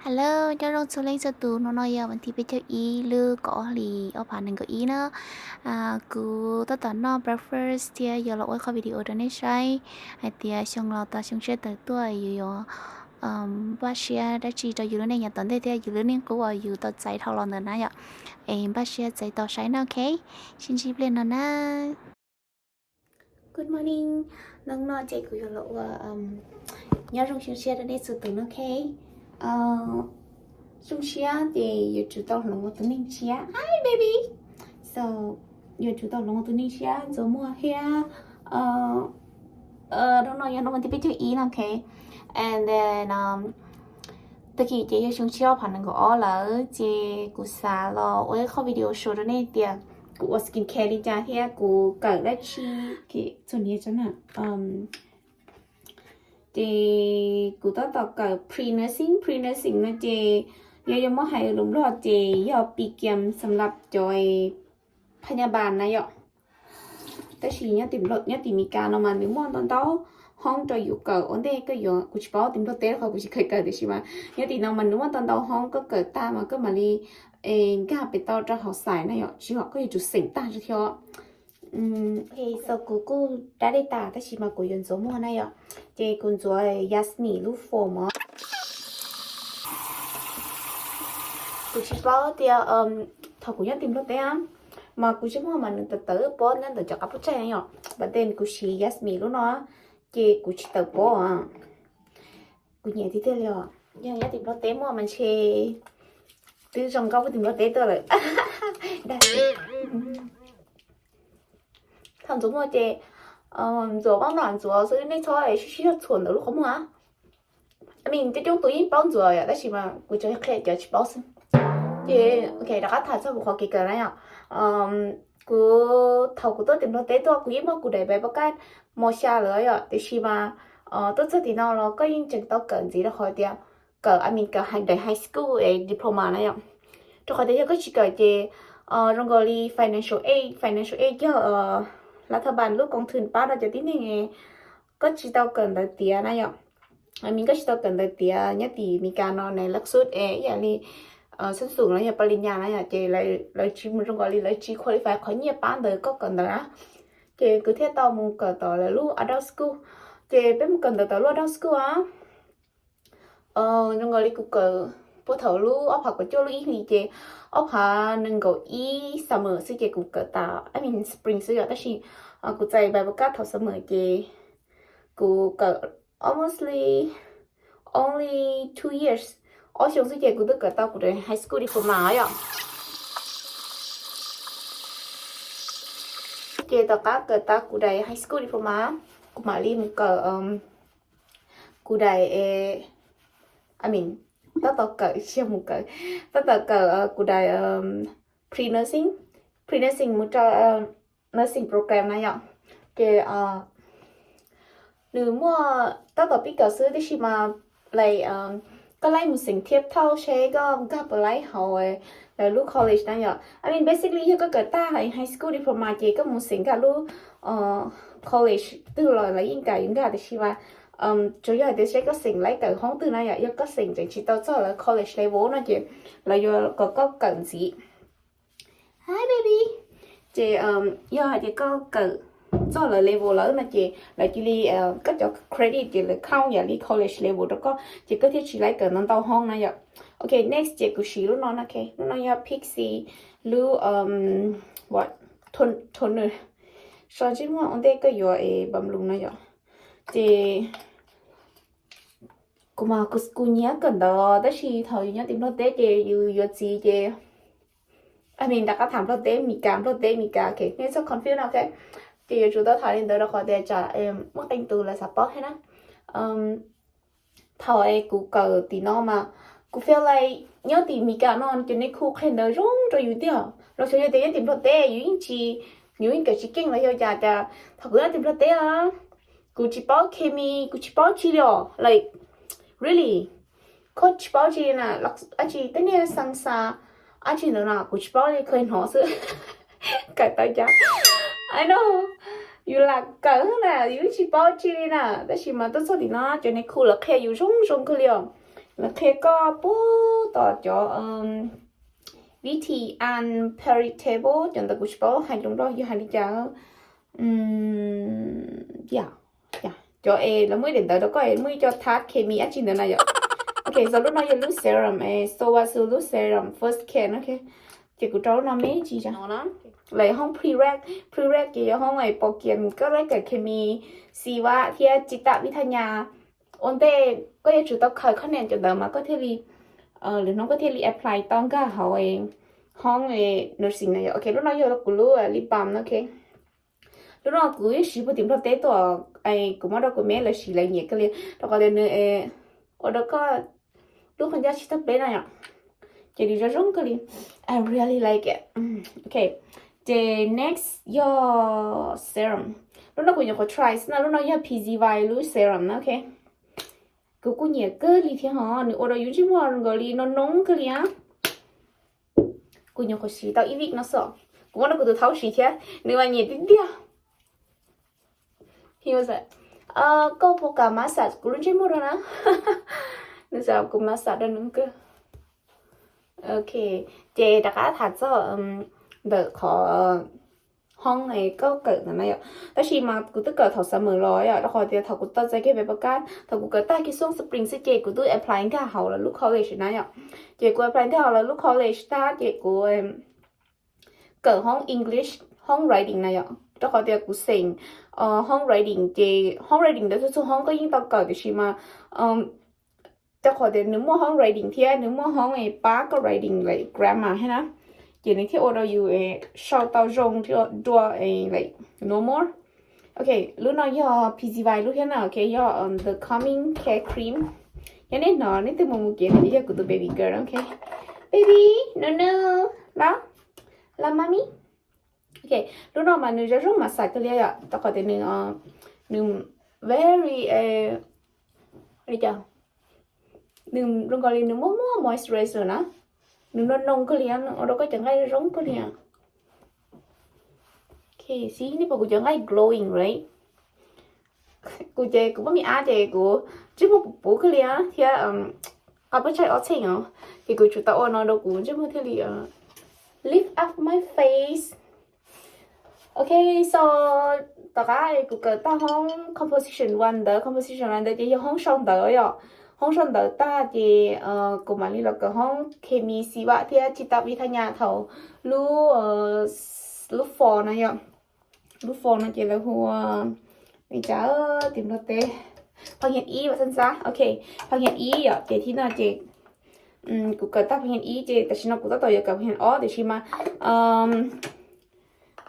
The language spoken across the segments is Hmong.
Hello, nyob zoo txhua leej txhua tus, hnub no yog vas thib peb caug ib lub kaum ob hlis ob phav nees nkaum ib na. Kuv tab tom noj breakfast thiab yuav los ua qhov video rau nej saib hais tias xyoo los tau xyoo tshiab tawm tuaj yus yuav npaj siab dab tsi rau yus lub neej yav tom ntej thiab yus lub neej qub uas yus tau txais dhau los ntawd na yom. Es npaj siab txais tau saib na, ok. Sib ntsib pliag no na. Good morning. Hnub no ces kuv yuav los ua nyob zoo xyoo tshiab rau nej txhua tus no, ok. Xyoo tshiab ces yuav tsum tau hloov ua tus neeg tshiab. Hi baby. So yuav tsum tau hloov ua tus neeg tshiab, ntxuav muag thiab. Hnub no yog hnub vas thib peb caug ib no, ok. And then tag kis ces yog xyoo tshiab ob phav nees nkaum ob lawm ces kuv xav los ua ib qho video show rau nej tias kuv ua skin care li cas thiab kuv kawm dab tsi. Txhua niv tso na. Ces kuv tab tom kawm pre-nursing. Pre-nursing no ces yog yuav muab hais lus Nplog ces yog ปีเกียม สำหรับ cov พยาบาล na yom. Tab sis nyob tim Meskas no mas nws muaj ntau ntau hoob rau yus kawm ua ntej koj yuav, kuv tsis paub tim Nplog teb qhov kuv tsis kawm kawm, tiam sis mas nyob tim no mas nws muaj ntau ntau hoob, koj kawm tag mas koj mam li nkag pem tau rau hauv xais na yom, tsis yog koj yuav tsum xeem tag thiab. So kuv kuj dab dej tas tab sis mas kuv yuav ntxuav muag na yom. Ces kuv ntxuav Yasmin lub foam os. Kuv tsis paub tias thaum kuv nyob tim Nplog teb mas kuv tsis muaj mas nws tawm tawm pob nyob ntawm cov qab pob tsaig na yom, but then kuv siv Yasmin lub no ces kuv tsis tawm pob. Kuv nyiam tiag tiag li os, yog nyob tim Nplog teb muaj mas ntshe twb zoo nkauj puag tim Nplog teb tuaj lawm. Thaum ntxuav muag ces ntxuav pab nram ntxuav xwb, nej txhob sib sib zog txhuam ntawm lub qhov muag. Coob coob tus yeej paub ntxuav yom, tab sis mas kuv tsuas qhia cov tsis paub xwb. Ces ok, rov qab tham txog kuv qhov kev kawm na yom. Kuv thaum kuv tuaj tim Nplog teb tuaj kuv yeej muaj kuv daim pes pab kaj mos xya lawm yom, tiam sis mas tuaj txog tim no los koj yeej tseem tau kawm ntxiv rau qhov tias kawm, I mean kawm daim high school es diploma na yom. Rau qhov tias yog koj tsis kawm ces zoo nkaus li financial aid, financial aid yog รัฐบาล lub koom thwm pab rau cov tib neeg, koj tsis tau kawm ntawv tiav na yom. I mean koj tsis tau kawm ntawv tiav nyob tim Meskas no ne, หลักสูตร es ib yam li xub xum no yog ปริญญา na yom, ces lawv tsis, zoo nkaus li lawv tsis qualify qhov nyiaj pab ntawd koj kawm ntawv na. Ces kuv thiaj tau mus kawm tom lawv lub adult school. Ces peb mus kawm ntawv tom lub adult school a, zoo nkaus li kuv kawm puag thaum lub ob phav kaum cuaj lub ib hlis ces ob phav nees nkaum ib summer xwb ces kuv kawm tas, I mean spring xwb yom, tab sis kuv txais pab kaj thaum summer ces kuv kawm almost li only two years, ob xyoo xwb ces kuv twb kawm tau kuv daim high school diploma yom. Ces tom qab kawm tau kuv daim high school diploma, kuv mam li mus kawm kuv daim, I mean, tab tom kawm, tab tom kawm kuv daim pre-nursing, pre-nursing mus rau nursing program na yom. Ces nws muaj tab tom pib kawm xwb, tiam sis mas like koj laib mus xeem thiab thauj seb koj nkag puas laib hauv lawv lub college na yom. I mean basically yog koj kawm tag high school diploma ces koj mus xeem nkag lub college twg los lawv yeej kam yus nkag, tiam sis mas tsuas yog hais tias seb koj xeem laib kawm hoob twg na yom. Yog koj xeem tseem tsis tau txog lawv college level no ces lawv yuav kom koj kawm ntxiv. Hi baby. Ces yog hais tias koj kawm txog lawv level lawm no ces lawv cia li, koj cov credit ces lawv count yam li college level rau koj ces koj thiaj tsis laib kawm ntau ntau hoob na yom. Ok, next ces kuv siv lub no na, ok, lub no yog Pixi lub toner, so ntsej muag ua ntej koj yuav es bam lus na yom. Ces kuv mas kuv nyiam kawm ntawv tab sis thaum yus nyob tim Nplog teb ces yus yuav txiv ces, I mean rov qab tham Nplog teb, Meskas, Nplog teb, Meskas, ok, nej txhob confuse na, ok. Ces yuav tsum tau tham li ntawd rau qhov tias tsam muaj qee tus lawv xav paub thiab na. Thaum es kuv kawm tim no mas kuv feel like nyob tim Meskas no ces nej khu qhia ntawv zoo rau yus tiag, los xyov yog tias nyob tim Nplog teb yus yeej tsis, yus yeej kawm tsis keej los yog cas, cas thaum kuv nyob tim Nplog teb kuv tsis paub chemi, kuv tsis paub tsi li os, like really, koj tsis paub tsi li na, dab tsi tej niag xas xas dab tsi ntawd no kuv tsis paub li, kawg hnov xwb. Kawm tau cas, I know, yus lam kawm na yus tsis paub tsi li na, tab sis mas tuaj txog tim no cov niag khu lawv qhia yus zoo zoo kawg li os. Lawv qhia koj puag tom cov Viti and Parity Table, cov ntawd kuv tsis paub hais lus Nplog yog hais li cas. Yam, cov es lawv muaj ib daim ntawv rau koj es muaj ib co thab khes mis dab tsi ntawd na yom. Ok, so lub no yog lub serum, so was lub serum first care, ok. Ces kuv rau lub no me ntsis no na. Lawv hoob pre-reg, pre-reg ces yog hoob es pom kiag koj lab kawm khes mis, xi vam thiab tsis tam vij thaj nyas. Ua ntej koj yuav tsum tau khaws khoj niam cov ntawd mas koj thiaj li, lwm hnub koj thiaj li apply tau nkag hauv hoob nursing na yom. Ok, lub no yog kuv lub lip balm na, ok. Lub no kuv yeej siv puag tim Nplog teb tuaj, kuv muab rau kuv me lawv siv lawv nyiam kawg li, rau qhov tias nws ua rau koj lub qhov ncauj tsis tawg pleb na yom. Ces nws zoo zoo kawg li. I really like it. Ok, ces next yog serum. Lub no kuv nyuam qhuav try xwb na, lub no yog P Z Y lub serum na, ok. Kuv kuj nyiam kawg li thiab ho, nws ua rau yus ntsej muag nkaus li no noo kawg li. Kuv nyuam qhuav siv tau ib vij no xwb, kuv muab rau kuv tus thaub siv thiab, nws mas nyiam tiag tiag. Koj puas kam massage kuv lub ntsej muag rau na? Nws xav kuv massage rau nws kawg. Ok, ces rov qab tham txog ntawm qhov hoob koj kawm ntawd na yom. Tab sis mas kuv twb kawm thaum summer los yom, rau qhov tias thaum kuv tau txais kiag paper card, thaum kuv kawm tag kiag xyoo spring xwb ces kuv twb apply nkag hauv lawv lub college na yom. Ces kuv apply nkag hauv lawv lub college tag ces kuv kawm hoob English, hoob writing na yom, rau qhov tias kuv xeem hoob writing ces hoob writing ntawd txhua txhua hoob koj yeej tau kawm tiam sis mas rau qhov tias nws muaj hoob writing thiab nws muaj hoob pab koj writing like grammar thiab na, ces nws thiaj ua rau yus sau tau zoo dua like normal. Ok, lub no yog P Z Y lub thiab na, ok, yog the calming care cream. Yog nej hnov nej twb mus mus kev no yog kuv tus baby girl, ok. Baby, no no, los, los mommy. Ok, lub no mas nws zoo zoo massage kawg li yom, rau qhov tias nws, nws very, li cas, nws zoo nkaus li nws muaj muaj moisturizer na, nws noo noo kawg li, nws ua rau koj cov nqaij zoo kawg li. Ok, see, nej pom kuv cov nqaij glowing, right? Kuv ces kuv muaj me ab ces kuv ntsej muag puv puv kawg li thiab qab pab tsaig ob txheej os, ces kuv tsum tau ua no rau kuv ntsej muag thiaj li lift up my face. Ok, so tom qab kuv kawm tag hoob composition one ntawd, composition one ntawd ces yog hoob sau ntawv yom. Hoob sau ntawv tag ces kuv mam li los kawm hoob khes mis xi vam thiab tsis tau vij thaj nyas thaum lub, lub fall no yom. Lub fall no ces lawv hu li cas tim Nplog teb, phav hias ib vas xab xab, ok, phav hias ib yom. Ces thib no ces kuv kawm tag phav hias ib ces tam sim no kuv tab tom yuav kawm phav hias ob tiam sis mas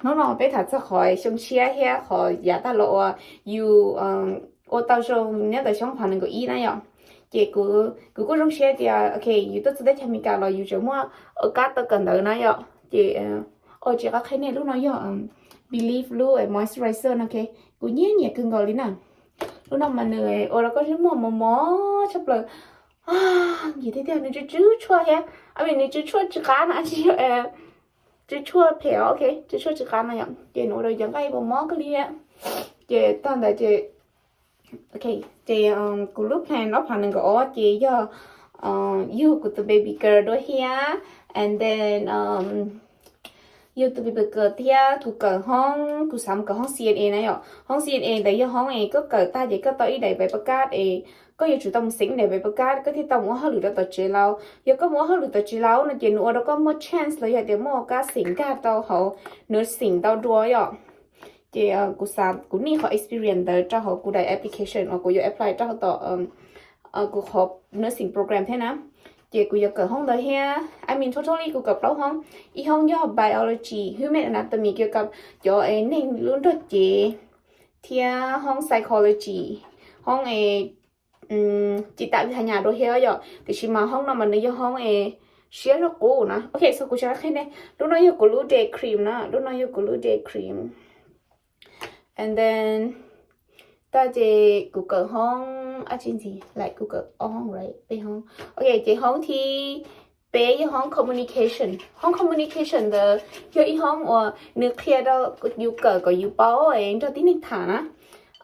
hnub no peb tham txog qhov xyoo tshiab thiab qhov yav tag los uas yus ua tau zoo nyob ntawm xyoo phav nees nkaum ib na yom. Ces kuv kuj zoo siab tias ok yus tuaj txog teb chaws Amelikas los yus tseem muaj ua kab tau kawm ntawv na yom. Ces ua tsis qab qhia nej lub no yog Belif lub moisturizer no, ok, kuv nyiam nyiam kawg nkaus li na. Lub no mas nws ua rau koj ntsej muag mos mos tshaj plaws. Nyiam tiag tiag, nws tsw tsw tshuaj thiab, a nws tsw tshuaj tsw qab na, tsis yog tsw tshuaj phem, ok, tsw tshuaj tsw qab no yom. Ces nws ua rau cov nqaij mos mos kawg li. Ces tag ntawd ces ok, ces kuv lub plan ob phav nees nkaum ob ces yog yug kuv tus baby girl dua thiab, and then yug tus baby girl thiab kuv kawm hoob, kuv xav mus kawm hoob C N A na yom. Hoob C N A ntawd yog hoob es koj kawm tag ces koj tau ib daim paper card es koj yuav tsum tau mus xeem ib daim paper card koj thiaj tau mus ua hauj lwm rau tom tsev laus. Yog koj mus ua hauj lwm tom tsev laus no ces nws ua rau koj muaj chance los yog tias muaj kab xeem nkag rau hauv nursing tau dua yom. Ces kuv xav kuv need qhov experience ntawd rau hauv kuv daim application uas kuv yuav apply rau hauv tom kuv qhov nursing program thiab na. Ces kuv yuav kawm hoob ntawd thiab, I mean totally kuv kawm plaub hoob. Ib hoob yog biology, human anatomy, kiav kab cov neeg lub nrog cev, thiab hoob psychology, hoob es tsis tam vij thaj nyas dua thiab yom. Tiam sis mas hoob no mas nws yog hoob es siab zog qub na. Ok, so kuv tsis qhia nej, lub no yog kuv lub day cream na, lub no yog kuv lub day cream. And then tag ces kuv kawm hoob dab tsi ntxiv, like kuv kawm ob hoob, right, peb hoob. Ok, ces hoob thib peb yog hoob communication. Hoob communication ntawd yog ib hoob uas nws qhia rau yus kawm kom yus paub nrog tib neeg tham na.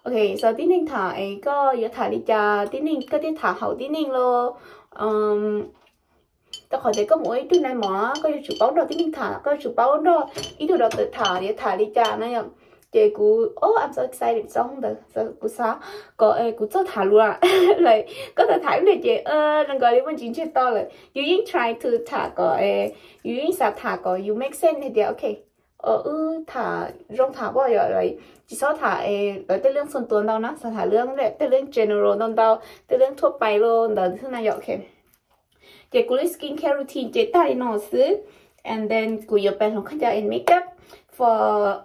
Ok, so tib neeg tham es koj yuav tham li cas, tib neeg koj thiaj tham haum tib neeg los, Rau qhov tias koj mus ua ib tug nais mos koj yuav tsum paub nrog tib neeg tham, koj yuav tsum paub nrog ib tug doctor tham, yuav tham li cas na yom. Ces kuv, oh, I'm so excited, txog ntawd kuv xav kom kuv txawj tham lus lawm. Koj txawj tham ib pliag ces zoo nkaus li muaj ntsis ntsiag to lawm. Yus yeej try to tham kom, yus yeej xav tham kom yus make sense hais tias ok, wb tham zoo tham poj yom, tsis txhob tham lawv tej lub xu tuas ntau na, xav tham lub, tej lub general ntau ntau, tej lub thuab pais los ntawd xwb na yom. Ces kuv lub skin care routine ces tag li no xwb. And then kuv yuav pais hloov khaub ncaws and makeup for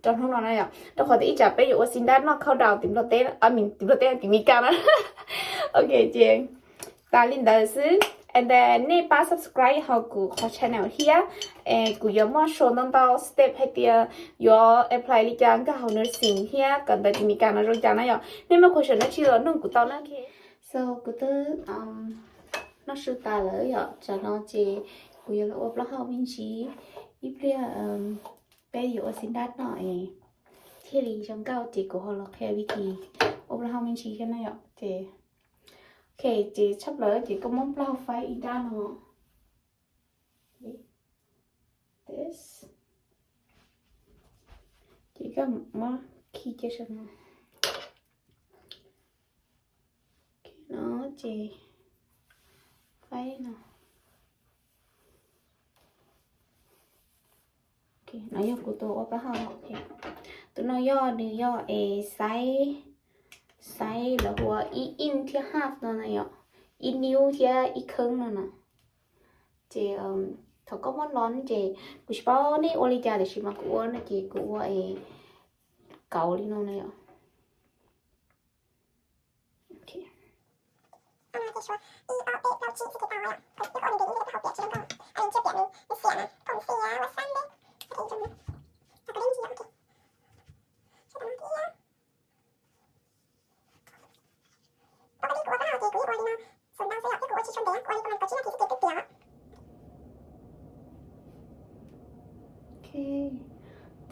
rau hnub no na yom, rau qhov tias ib tsam peb yuav ua sin dab noj countdown tim Nplog teb, tim Nplog teb tim Mes Kas na. Ok, ces tas li ntawd xwb. And then nej pab subscribe hauv kuv qhov channel thiab, es kuv yuav muaj show ntau ntau step hais tias yuav apply li cas nkag hauv nursing thiab kawm ntawv tim Mes Kas no zoo cas na yom. Nej muaj question dab tsi los nug kuv tau na. So kuv twb noj su tas lawm yom, tsam no ces kuv yuav los ua plaub hau me ntsis, ib pliag peb yuav ua sin dab no es thiaj li zoo nkauj ces kuv ho los qhia vim li cas ua plaub hau me ntsis thiab na yom. Ces, ok, ces tshaj plaws ces koj muab plaub hau faib ib nrab no. Ces koj muab khi cia saum no. No ces faib no. No yog kuv tus ua plaub hau. Tus no yog nws yog es xaiv, xaiv lawv hu ua ib inch thiab half no na yom, ib niub thiab ib kheeb no na. Ces thaum koj muab los ces kuv tsis paub nej ua li cas tiam sis mas kuv ua no ces kuv ua es kauv li no na yom. Ok,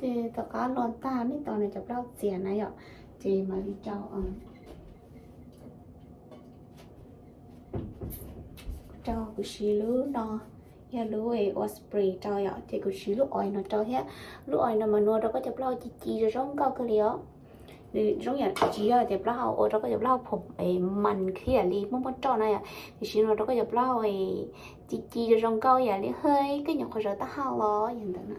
ces tom qab los tag nej tos nws cov plaub hau txias na yom, ces mam li rau, rau kuv siv lub no, yog lub ua spray rau yom, ces kuv siv lub oil no rau thiab. Lub oil no mas nws ua rau koj cov plaub hau ci ci zoo zoo nkauj kawg li os. Nws zoo yam tsis yog tias plaub hau ua rau koj cov plaub hau phom mas khiav li muaj muaj roj na yom, tiam sis nws ua rau koj cov plaub hau ci ci zoo zoo nkauj yam li, hej, koj nyuam qhuav zaws taub hau los yam ntawd na.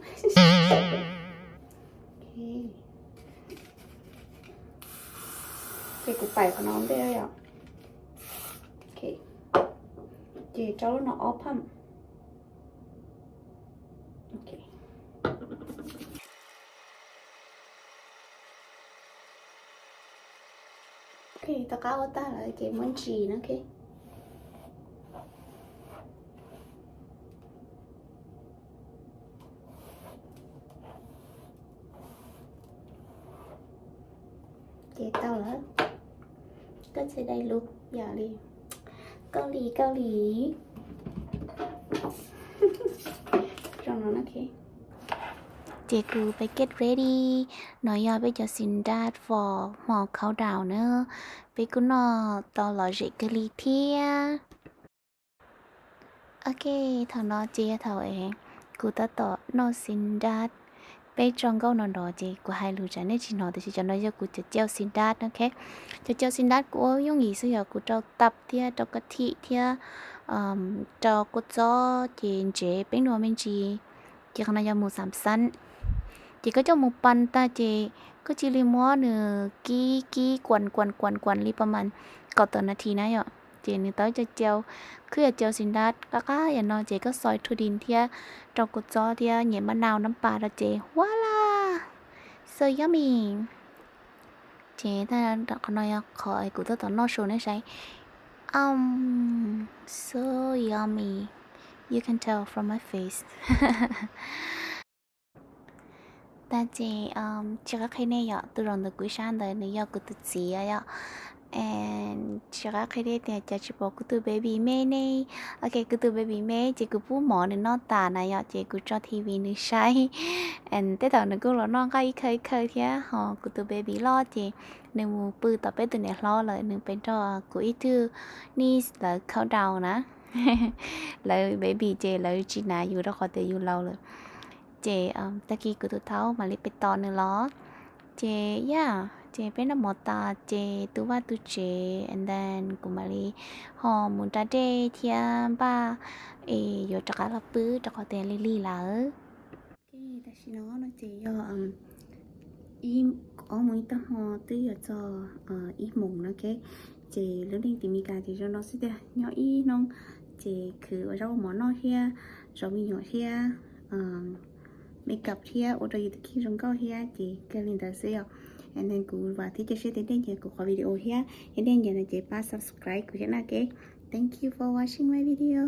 Ces kuv pais qhov no ntej yom. Ces rau lub no ob phaj. Ok, tom qab ua tag lawm ces muab ntsis no. Ces tau lawm. Koj txhais dai lus yam li Kaus Lim, Kaus Lim. Ces kuv pais get ready. No yog peb cov sin dab for hmo countdown na. Peb kuj noj tau lom zem kawg li thiab. Ok, thaum no ces yog thaum kuv tab tom noj sin dab. Peb tso nkauj no nrov ces kuv hais lus tsam nej tsis hnov tiam sis cov no yog kuv cov cau sin dab, ok. Cov cau sin dab kuv ua yooj yim xwb, yog kuv rau tap thiab rau koj thim thiab rau kua txob ces ntsev peeb nua me ntsis. Ces qhov no yog mus xam xab. Ces koj coj mus pan tag ces koj cia li muab nws kib kib kuam kuam kuam kuam li pas mas kaum tawm nas this na yom. Ces nws tau ib co cau, khwb yog cau sin dab qab qab yam no ces koj xoi rhu din thiab rau kua txob thiab nyem maj nau nab pas rau ces voila, so yummy. Ces qhov no yog qhov kuv tab tom noj su nej saib. So yummy, you can tell from my face. Tag ces tsis qhia nej yom, tus zaum ntawd kuv ib sab ntawd nws yog kuv tus txiv yom. And tsis qab qhia tias cas tsis pom kuv tus baby me ne. Ok, kuv tus baby me ces kuv pub mov nws noj tas na yom, ces kuv tso T V nws saib. And tej zaum nws kuj los noj nqaij ib khawb ib khawb thiab. Ho kuv tus baby loj ces nws mus pw tom peb tus niam hlob lawm, nws pem nrog kuv ib tug niece lawv countdown na. Lawv baby ces lawv tsis hnav yus rau qhov tias yus laus lawm. Ces tag kis kuv tus thaub mam li pem tos nws los. Ces yam, ces peb noj mov tas ces tu vaj tu tsev and then kuv mam li ho mus da dej thiab npaj es yuav rov qab los pw rau qhov tias lig lig lawm. Ok, tam sim no no ces yog ib, ob moos ib tag hmo twb yuav txog ib moos no, ok. Ces lub neej tim Meskas ces zoo no xwb tiag, nyob ib hnub ces khwv ua zaub ua mov noj thiab zov me nyuam thiab makeup thiab ua rau yus tus kheej zoo nkauj thiab ces kawg li ntawd xwb yom. And then kuv vam thiab cia siab tias nej nyiam kuv qhov video thiab, yog nej nyiam no ces pab subscribe kuv thiab na, ok. Thank you for watching my video.